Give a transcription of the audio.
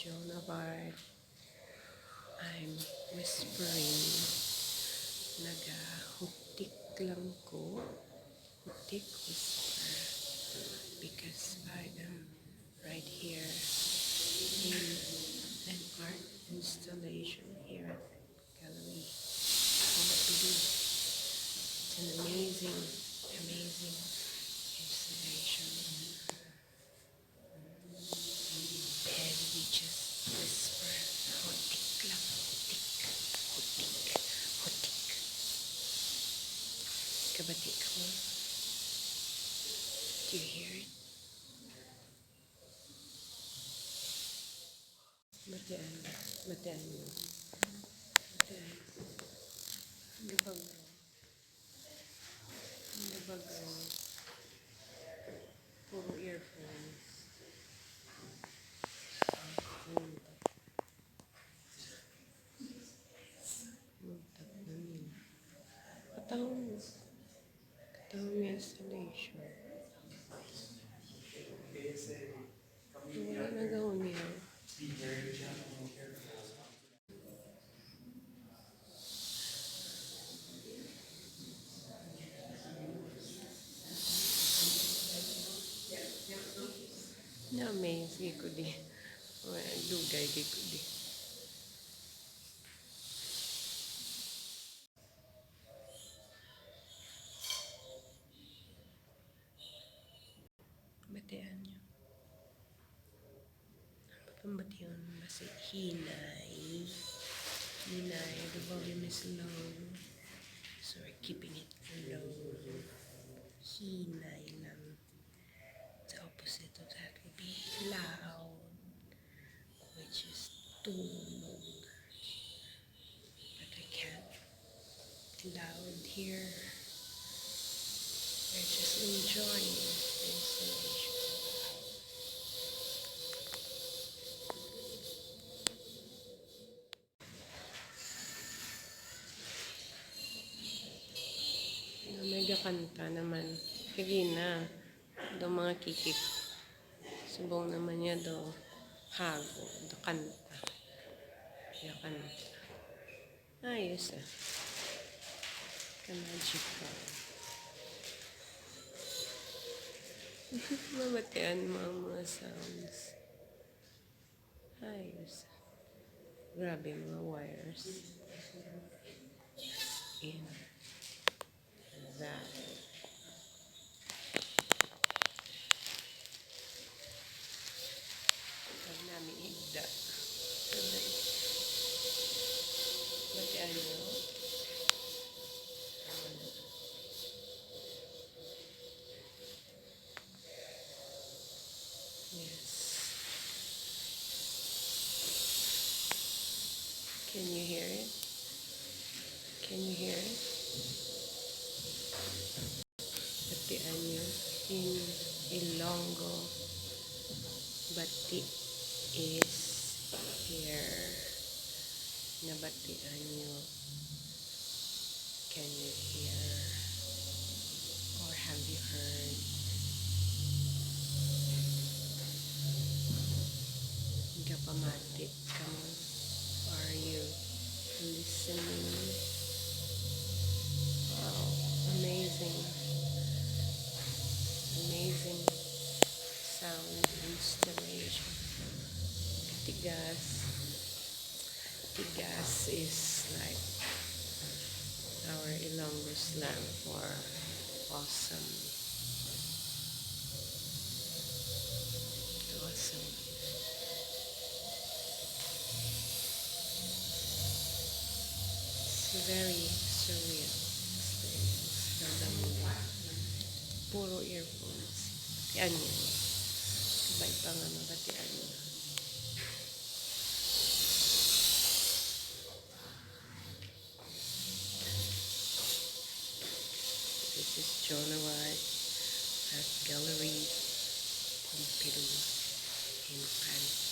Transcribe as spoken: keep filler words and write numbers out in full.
Joan of Arc. I'm whispering. Nagahutik lang ko. Hutik, whisper. Because I am right here in an art installation here at Gallery Pompidou. It's an amazing, amazing installation. And we just whisper, "Hutik lang, hutik, hutik, hutik." Kabati ko. Do you hear it? Batian, batian mo. Batian. Ang gabagaw. Ang gabagaw. Puro earphones. Ang phone. Magtak na niya. Katahom. Katahom nga installation. Wala na gahon niya. Na-amaze gid ko di. Wala, dugay gid ko di. Batian niyo. Ang pambation, basi hinay. Hinay, the volume is low. So we're keeping it low. Hinay lang. The opposite of that would be loud, which is tulog. But I can't be loud here. We're just enjoying the installation. May gakanta naman. Sige na. Daw mga kikik. Subong naman niya daw hago. Daw kanta. Daw kanta. Ayos ah. Ka-magical. Mabatian mo ang mga sounds. Ayos. Grabe, mga wires. And that. Huwag namin higda. Batian mo. Yes. Can you hear it? Can you hear it? Batian niyo in Ilonggo, bati is here. Nabatian niyo. Can you hear or have you heard? Gapamati kamo. Are you listening? Wow, amazing. Amazing sound installation. Tigas. Tigas is like our Ilonggo slang for awesome. Awesome. It's a very surreal experience. Ramdam mo ba? Puro earphones. Yan yun. Sabay pa nga mabatian mo. This is Joan of Arc at Gallery Pompidou in Paris.